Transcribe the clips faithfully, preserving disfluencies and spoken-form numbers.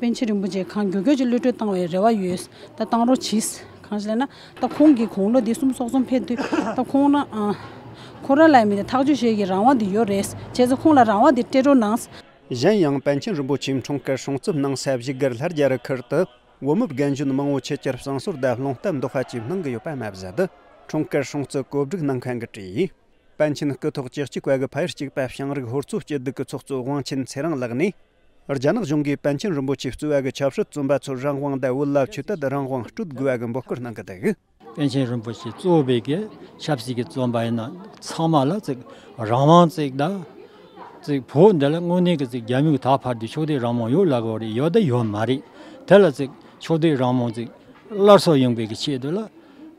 པཎ་ཆེན་རིན་པོ་ཆེ་གང་མགྱོགས་མགྱོགས་ཅིག་གློད་བཀྲོལ་བཏང་བའི་རེ་བ་ཡོད། ད་བཏང་རོགས་གྱིས། གང་ཞིག་ལབ་ན། ད་ཁོང་གིས་དགུང་ལོ་འདི་གསུམ་སོགས་གསུམ་ཕེབས་དུས་ད་ཁོང་ན་ཨ། ཁོ་རང་ལ་མི་དེ་ཐག་གཅོད་བྱེད་ཀྱི་རང་དབང་དེ་ཡོད་རེད། བྱས་ཙང་ཁོང་ལ་རང་དབང་དེ་སྤྲད་རོགས་གནང་། གཞན་ཡང་པཎ་ཆེན་རིན་པོ་ཆེའི་འཁྲུངས་སྐར་སྲུང་བརྩི་གནང་ས་བཞུགས་སྒར་ལྷ་རྒྱལ་རི་ཁུལ་དུ་བོད་མི་རྒན་གཞོན་མང་བོ་ཆེས་ཆེར་བསང་གསོལ་དང་རླུང་རྟ་འདོགས་པ་བཅས་གནང་གི་ཡོད་པ་མ་ཟད། འཁྲུངས་སྐར་སྲུང་བརྩི་གོ་སྒྲིག་གནང་མཁན་གྱིས་བྲིས། པཎ་ཆེན་སྐུ་ཐོག་བཅུ་གཅིག་པ་གི་ཕ་ཡུལ་གཅིག་པ་བྱང་རིགས་ཧོར་ཚོ་སྐྱིད་སྡུག་གི་ཚོགས་གཙོ་དབང་ཆེན་ཚེ་རིང་ལགས་ནས། རྒྱ་ནག་གཞུང་གིས་པཎ་ཆེན་རིན་པོ་ཆེ་གཙོས་པ་གི་ཆབ་སྲིད་བཙོན་པ་ཚོར་རང་དབང་དང་བོད་ལ་ཆོས་དད་རང་དབང་སྤྲོད་དགོས་པ་གི་འབོད་སྐུལ་གནང་གི་འདུག་པཎ་ཆེན་རིན་པོ་ཆེ་གཙོས་པའི་གི་ཆབ་སྲིད་ཀྱི་བཙོན་པ་ཡིན་ན་ཚང་མ་ལ་ཅིག་རང་དབང་ཅིག་དང་། ཅིག་བོད་འདི་ལ་དངོས་གནས་ཀྱི་ཅིག་རྒྱ་མིས་ད་བར་དུ་ཕྱོགས་བསྡུས་རང་དབང་ཡོད་ལབ་ཀྱི་ཡོད་རེད། ཡོད་དང་ཡོད་མ་རེད། དེ་ལ་ཅིག་ཕྱོགས་བསྡུས་རང་དབང་ཅིག་སླར་གསོ་ཡོང་བའི་གི་ཆེད་དུ་ལ་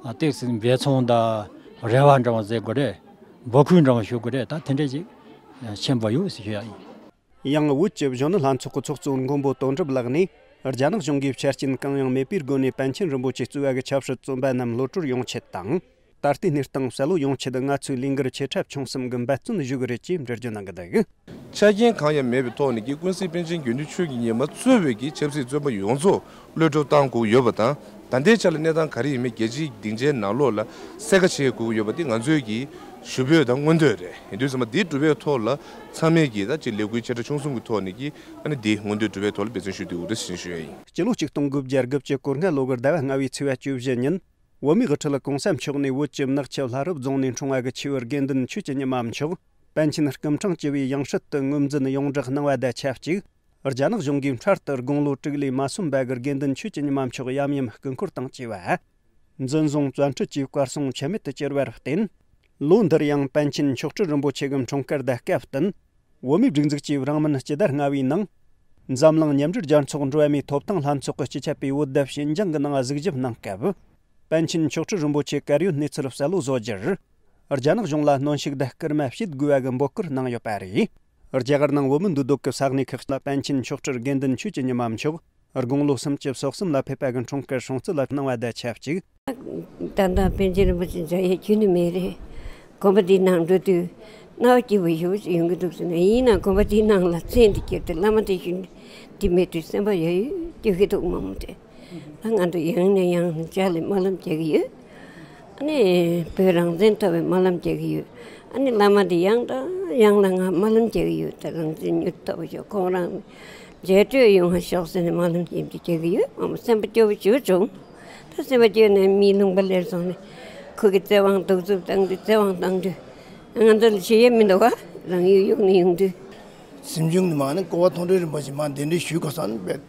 ཏོག་ཙམ་འབད་བརྩོན་དང་རེ་བ་འདྲ་བ་མཛད་དགོས་རེད། འབོད་སྐུལ་འདྲ་བ་ཞུ་དགོས་རེད། ད་དེ་འདྲ་ཅིག་ཆེན་པོ་ཡོད་ཟེར་ཞུ་ཡ་ཡིན། ཡང་བོད་ཀྱི་གཞོན་ནུ་ལྷན་ཚོགས་ཀྱི་ཚོགས་གཙོ་མགོན་པོ་དོན་གྲུབ་ལགས་ནས། རྒྱ་ནག་གཞུང་གིས་ཆ་རྐྱེན་གང་ཡང་མེད་པའི་སྒོ་ནས་པཎ་ཆེན་རིན་པོ་ཆེ་གཙོས་པ་གི་ཆབ་སྲིད་བཙོན་པ་རྣམས་གློད་གྲོལ་ཡོང་ཆེད་དང་། ད་ལྟའི་གནས་སྟངས་གསལ་བོ་ཡོང་ཆེད་ང་ཚོས་ལས་འགུལ་ཆེ་ཕྲ་ཆུང་གསུམ་གྱི་འབད་བརྩོན་ཞུ་གི་རེད་ཅེས་འགྲེལ་བརྗོད་གནང་གི་འདུག་ཆ་རྐྱེན་གང་ཡང་མེད་པའི་ཐོག་ནས་ཀྱི་ཀུན་གཟིགས་པཎ་ཆེན་དགེ་འདུན་ཆོས་ཀྱི་ཉི་མ་གཙོས་པའི་ཀྱི་ཆབ་སྲིད་བཙོན་པ་ཡོངས་རྫོགས་གློད་གྲོལ་བཏང་དགོས་ཡོད་པ་དང་། ད་ལྟའི་ཆ་ལ་གནས་སྟངས་ག་རེ་ཡིན་མིན་རྒྱལ་སྤྱིའི་སྡིངས་ཆའི་ནང་ལོགས་ལ་གསལ་ཁ་ཕྱེ་དགོས་ཀྱི་ཡོད་པ་འདི་ང་ཚོའི་གི་ཞུ་འབོད་དང་མངོན་འདོད་རེད། ཡིན་དུས་ཙམ་པ་འདི་སྒྲུབ་པའི་ཐོག་ལ་ཚང་མས་ཀྱི་ད་ཅིག་ལས་འགུལ་ཆེ་ཕྲ་ཆུང་གསུམ་གྱི་ཐོག་ནས་ཀྱི་ཨ་ནི་འདི་མངོན་འདོད་སྒྲུབ་པའི་ཐོག་ལ་འབད་བརྩོན་ཞུ་འདོད་འོ་རེད་ཟེར་ཞུ་ཡ་ཡིན། སྤྱི་ལོ་ཆིག་སྟོང་དགུ་བརྒྱ་དགུ་བཅུ་གོ་ལྔ་ལོ་གི་ཟླ་བ་ལྔ་བའི་ཚེས་པ་བཅུ་བཞི་ཉིན། བོད་མིའི་དབུ་ཁྲིད་གོང་ས་མཆོག་ནས་བོད་ཀྱི་ནག་ཆུ་ལྷ་རབ་རྫོང་ནས་འཁྲུངས་པ་གི་ཆེས་མཐོའི་དགེ་འདུན་ཆོས་ཀྱི་ཉི་མ་མཆོག་པཎ་ཆེན་སྐུ་ཕྲེང་བཅུ་བའི་ཡང་སྲིད་དུ་ངོས་འཛིན་ཡོངས་བསྒྲགས་གནང་བ་དང་ཆབས་ཅིག་རྒྱ་ནག་གཞུང་གིས་འཕྲལ་དུ་དགུང་ལོ་དྲུག་ལས་མ་སོན་པ་གི་དགེ་འདུན་ཆོས་ཀྱི་ཉི་མ་མཆོག་ཡབ་ཡུམ་སྐུ་འཁོར་དང་བཅས་པ། འཛིན་བཟུང་བཙན་ཁྲིད་ཀྱི་བཀའ་གསུང་ཆད་མེད་དུ་གྱུར་བར་བརྟེན། ལོ་འདིར་ཡང་པཎ་ཆེན་མཆོག་སྤྲུལ་རིན་པོ་ཆེ་གི་འཁྲུངས་སྐར་དང་སྐབས་བསྟུན། བོད་མིའི་སྒྲིག་འཛུགས་ཀྱི་རང་མིན་སྤྱི་ཟླ་ལྔ་བའི་ནང་། འཛམ་གླིང་མཉམ་འབྲེལ་རྒྱལ་ཚོགས་འགྲོ་བ་མིའི་ཐོབ་ཐང་ལྷན་ཚོགས་ཀྱི་སྤྱི་ཁྱབ་པས་བོད་དང་ཞིན་ཅང་གི་ནང་གཟིགས་ཞིབ་གནང་སྐབས། པཎ་ཆེན་མཆོག་སྤྲུལ་རིན་པོ་ཆེ་གར་ཡོད་གནས་ཚུལ་གསལ་བོ་བཟོ་རྒྱུར། རྒྱ་ནག་གཞུང་ལ་གནོན་ཤུགས་དང་སྐུལ་མ་བྱེད་དགོས་པ་གི་འབོད་སྐུལ་གནང་ཡོད་པ་རེད། རྒྱ་གར་ནང་བོད་མི་འདུས་སྡོད་ཀྱི་ས་གནས་ཁག་ལ་པཎ་ཆེན་མཆོག་སྤྲུལ་དགེ་འདུན་ཆོས་ཀྱི་ཉི་མ་མཆོག་དགུང་ལོ་སུམ་ཅུ་སོ་གསུམ་ལ་ཕེབས་པ་གི་འཁྲུངས་སྐར་སྲུང་བརྩི་ལ་གནང་བ་དང་ཆབས་ཅིག་ད་ལྟ་པཎ་ཆེན་རིན་པོ་ཆེ་མཇལ་ཡས་ཁྱོན་ནས་མེད་རེད། དགོན་པ་འདིའི་ནང་འགྲོ་དུས་སྣང་བ་སྐྱིད་པོ་ཞེ་པོ་ཅིག་ཡོང་གི་འདུག་ཟེར་ནས། ཡིན་ནའང་དགོན་པ་འདིའི་ནང་ལ་མཚན་དེ་ཁྱེར་ཏེ་བླ་མ་དེ་བཞིན་འདི་མེད་དུས་སེམས་པ་ཡ་ཡོད་སྐྱོ་གི་འདུག་མ་མོ་དེ། ད་ང་ཚོ་ཡང་ནས་ཡང་ནས་མཇལ་ལ་སྨོན་ལམ་རྒྱག་གི་ཡོད། ཨ་ནི་བོད་རང་བཙན་ཐོབ་པའི་སྨོན་ལམ་རྒྱག་གི་ཡོད། ཨ་ནི་བླ་མ་འདི་ཡང་དང་ཡང་ལ་ང་སྨོན་ལམ་རྒྱག་གི་ཡོད། ད་རང་བཙན་མྱུར་ཐོབ་པ་ཤོག་ཁོང་རང་མཇལ་འཕྲད་ཡོང་བ་ཤོག་ཟེར་ནས་སྨོན་ལམ་ཡིན་གྱི་རྒྱག་གི་ཡོད། མ་མོ་སེམས་པ་སྐྱོ་བོ་ཞེ་པོ་བྱུང་། ད་སེམས་པ་སྐྱོ་ནས་མིའི་ལུང་པ་ལེར་སོང་ནས་ཁོ་གི་བཙན་དབང་གདུག་རྩུབ་བཏང་དུས་བཙན་དབང་བཏང་དུས་ང་ཚོ་ལ་བྱེད་ཡས་མི་འདུག་ག་རང་ཡུལ་གཡུག་ནས་ཡོང་དུས། གཟིམ་ཆུང་དུ་མ་ནི་ཀོ་བ་མཐོང་གྲོལ་རིན་པོ་ཆེ་མ་གདན་འདྲེན་ཞུས་གོ་སོང་བས།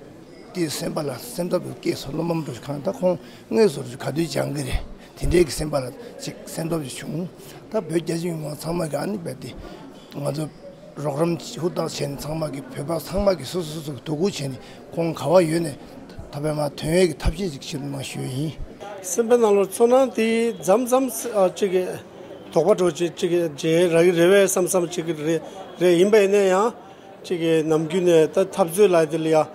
དེའི་སེམས་པ་ལ་སེམས་སྟོབས་སྐྱེས་སོང་། སློབ་མ་འགྲོ་གང་ད་ཁོང་དངོས་སུ་ག་དུས་སྦྱང་གི་རེད། དེ་འདྲའི་གི་སེམས་པ་ལ་ཅིག་སེམས་སྟོབས་ཅིག་བྱུང་། ད་བོད་རྒྱ་ཆེ་མི་མང་ཚང་མ་གི་ཨ་ནི་བས་དེ་ང་ཚོ་རོགས་རམ་ཧུར་ཐག་བྱས་ནས་ཚང་མ་གི་བོད་པ་ཚང་མ་གི་སོ་སོ་སོ་སོ་གི་དོ་ཁུར་བྱས་ནས་ཁོང་ག་བ་ཡོད་ནས་ད་བས་མ་ཐོན་ཡས་ཀྱི་ཐབས་ཤེས་ཅིག་བྱེད་དུ་གནང་ཞུ་ཡས་ཡིན། སེམས་པའི་ནང་ལ་ཚོར་སྣང་དེ་མཚམས་མཚམས་ཨ་ཅིག་གི་དོགས་པ་འདྲ་ཅིག་ཅིག་གི་རྒྱལ་ར་གི་རེ་བས་བསམ་བསམ་ཅིག་གི་རེ་རེ་ཡིན་པ་ཡིན་ན་ཡང་། ཅིག་གི་ནམ་རྒྱུན་ནས་ད་འཐབ་རྩོད་ལ་དེ་ལ་ཡ། ཨ་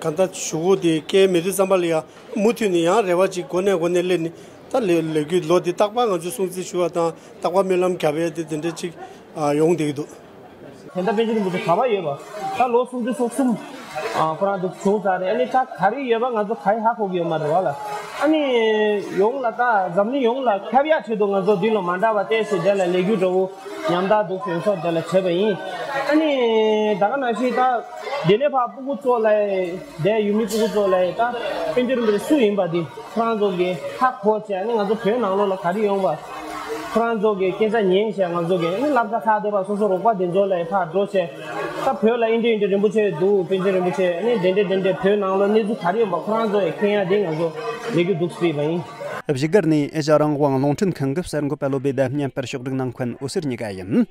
གང་ལྟར་གཞུག་གུ་དེ་སྐྱེལ་མེད་དུས་ཙམ་པ་ལ་ཡ། མུ་མཐུད་ནས་ཡང་རེ་བ་ཅིག་འགོ་ནས་འགོ་ནས་སླེབས་ནས་ད་ལས་ལས་རྒྱུ་ལོ་འདི་རྟག་པར་ང་ཚོས་སྲུང་བརྩི་ཞུ་བ་དང་རྟག་པར་སྨོན་ལམ་རྒྱབ་ཡས་དེ་དེ་འདྲ་ཅིག་ཨ་ཡོང་བསྡད་ཀྱི་འདུག་དེ་འདྲ་པཎ་ཆེན་རིན་པོ་ཆེ་ག་པར་ཡོད་པ། ད་ལོ་སུམ་ཅུ་སོ་གསུམ། ཨ་ཁོ་རང་འདུག་བྱུང་ཚར་རེད། ཨ་ནི་ད་ག་རེ་ཡོད་པ་ང་ཚོ་ག་རེ་ཧ་གོ་གི་ཡོད་མ་རེད་བ་ལ། ཨ་ནི་ཡོངས་ལ་ད་འཛམ་གླིང་ཡོངས་ལ་ཁྱབ་ཡག་ཆེད་དུ་ང་ཚོ་འདི་ལ་མ་འདྲ་བ་བལྟས་ཚེ་དེ་ལ་ལས་རྒྱུ་འདྲ་བོ་ཉམ་ཐག་འདུག་ཡོང་ས་དེ་ལ་བྱས་པ་ཡིན། ཨ་ནི་ད་ག་ནང་བཞིན་ད་དེ་ནས་ཕར་སྤུ་གུ་ཚོ་ལ་དེ་ཡུལ་མི་སྤུ་གུ་ཚོ་ལ་ད་པཎ་ཆེན་རིན་པོ་ཆེ་སུ་ཡིན་པ་འདི། ཁོ་རང་ཚོ་གིས་ཧ་གོ་བྱས་ནས་ང་ཚོ་བོད་ནང་ལོགས་ལ་ག་རེ་ཡོང་བ། ཁོ་རང་ཚོ་གིས་སྐད་ཆ་ཉན་བྱས་ང་ཚོ་གིས་ནི་སློབ་གྲྭ་ཁག་དེ་བ་སོ་སོ་རོགས་པ་དེ་ཚོ་ལ་ཕར་འགྲོ་བྱས། ད་བོད་ལ་ཨིན་དྲི་ཨིན་དྲི་རིན་པོ་ཆེ་འདུག་པཎ་ཆེན་རིན་པོ་ཆེ་ནི་དེ་འདྲས་དེ་འདྲས་བོད་ནང་ལོགས་གནས་ཚུལ་ག་རེ་ཡོང་བ་ཁོ་རང་ཚོ་ཡིས་མཁྱེན་ཡ་དེ་ང་ཚོ་ལས་རྒྱུ་འདུག་སྲིད་པ་ཡིན། བཞུགས་སྒར་ནས་ཨེ་ཤ་རང་དབང་རླུང་འཕྲིན་ཁང་གི་གསར་འགོད་པ་བློ་བྷེ་དང་བརྙན་པར་ཕྱོགས་སྒྲིག་གནང་མཁན་འོད་ཟེར་གཉིས་ཀ་ཡིན།